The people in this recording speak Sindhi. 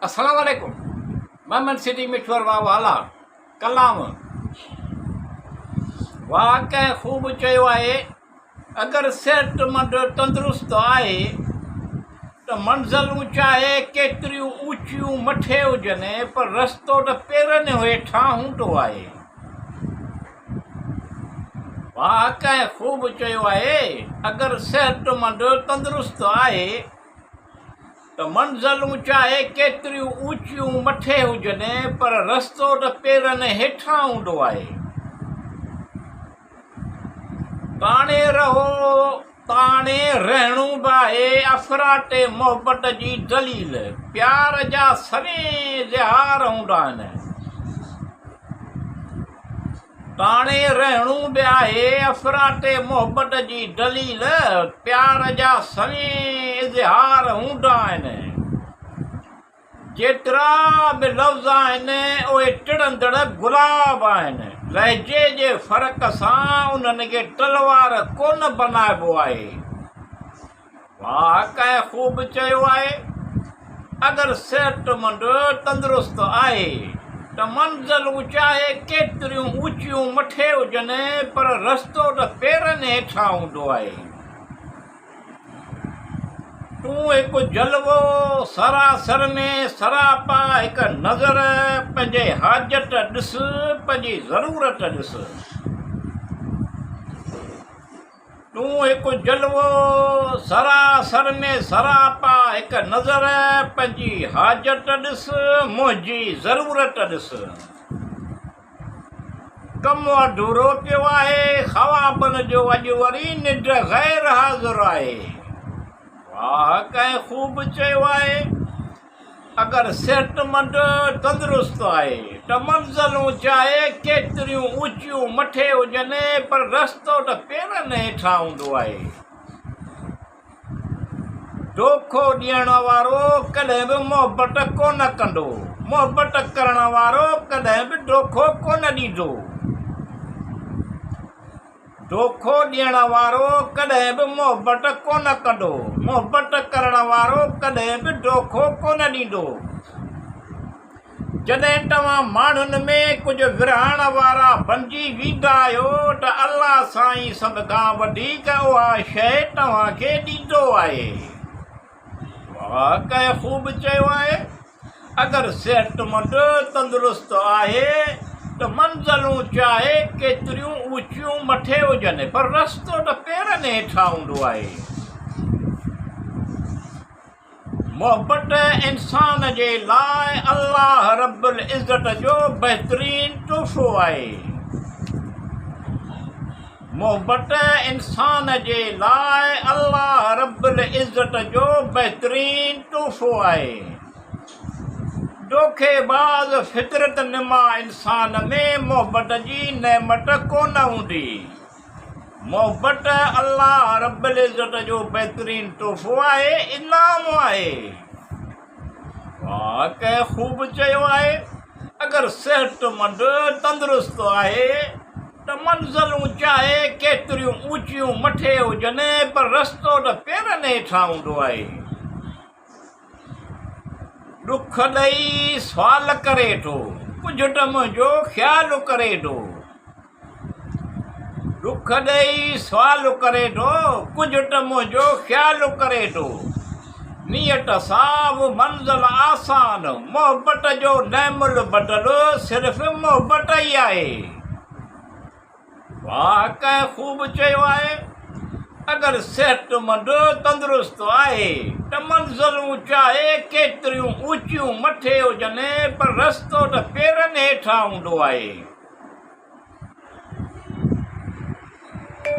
السلام عليڪم محمد سٽي مٺور واھ والا ڪلام واھ ڪنهن خوب چيو آهي اگر صحتمند تندرست آهي ته منزلون چاهي ڪيتريون اوچيون مٿي هجن پر رستو ته پيرن هيٺان هوندو آهي واھ ڪنهن خوب چيو آهي اگر صحتمند تندرست آهي ته منزلون چاهي ڪيتريون اوچيون مٿي هجن پر رستو ته پيرن هيٺان هوندو آهي. تاڻي رهو تاڻي رهڻو به آهي افراٽي محبت جي دليل پيار جا سوين اظهار هوندا آهن. تاڻي رهڻو به آهي افراٽي محبت جي دليل پيار جا سوين اظهار هوندا آهن. جيترا به لفظ آهن اهي ٽڙندڙ گلاب آهن. لهجي جي فرق سان انهن کي تلوار ڪونه بنائبو آهي. واهه ڪنهن خوب چيو آهي، اگر صحتمند تندرست آهي ته منزلون چاهي ڪيتريون اوچيون مٿي هجن پر رستو ته پيرن هيٺان هوندو آهي. تون هڪ جلوو سراسر ۾ سراپا هڪ نظر پنهنجي حاجت ڏس پنهنجي ضرورت ڏس. تون هڪ جلوو سراسر ۾ سراپا هڪ نظر پنهنجي حاجت ڏس منهنجي ضرورت ڏس ڪم اڌورو پيو آهي خوابن جو اڄ وري ننڊ غير حاضر آهي واهه ڪنهن خوب چيو آهي. اگر صحتمند تندرست آهي ته منزلون چاهي ڪيتريون اوچيون مٿي هجن پر رستو ته پيرن هيٺان هوندو آهي. دوکو ڏيڻ وارو ڪڏهن به محبت ڪونه ڪندو، محبت ڪرڻ وارو ڪڏهن به دوکو ڪونه ڏيندو. دوکو ڏيڻ وارو ڪڏهن به محبت ڪونه ڪندو، محبت ڪرڻ وارو ڪڏهن به دوکو ڪونه ڏيندو. جڏهن توهان ماڻهن ۾ ڪجهه ورهائڻ وارا بنجي ويندا آهيو ته الله سائين سڀ کان وڌيڪ اها شيء توهان کي ڏيندو آهي. واهه ڪنهن خوب چيو آهي. اگر صحتمند تندرست آهي ته منزلون چاهي ڪيتريون اوچيون مٿي هجن پر رستو ته پيرن هيٺان هوندو آهي. محبت انسان جي لاء الله رب العزت جو بهترين تحفو آهي. محبت انسان جي لاء الله رب العزت جو بهترين تحفو آهي. دوکي باز فطرت نما انسان ۾ محبت جي نعمت ڪونه هوندي. محبت الله رب العزت جو بهترين تحفو آهي، انعام آهي. واهه ڪنهن خوب چيو آهي، اگر صحتمند تندرست آهي ته منزلون چاهي ڪيتريون اوچيون مٿي هجن پر رستو ته پيرن هيٺان هوندو آهي. ڏک ڏئي سوال ڪري ٿو، ڪجهه ته منهنجو خيال ڪري ٿو. ڏک ڏئي سوال ڪري ٿو، ڪجهه ته منهنجو خيال ڪري ٿو. نيت صاف منزل آسان، محبت جو نعم البدل صرف محبت ئي آهي. واهه ڪنهن خوب چيو آهي، اگر صحتمند تندرست آهي ته منزلون چاهي ڪيتريون اوچيون مٿي هجن پر رستو ته پيرن هيٺان هوندو آهي.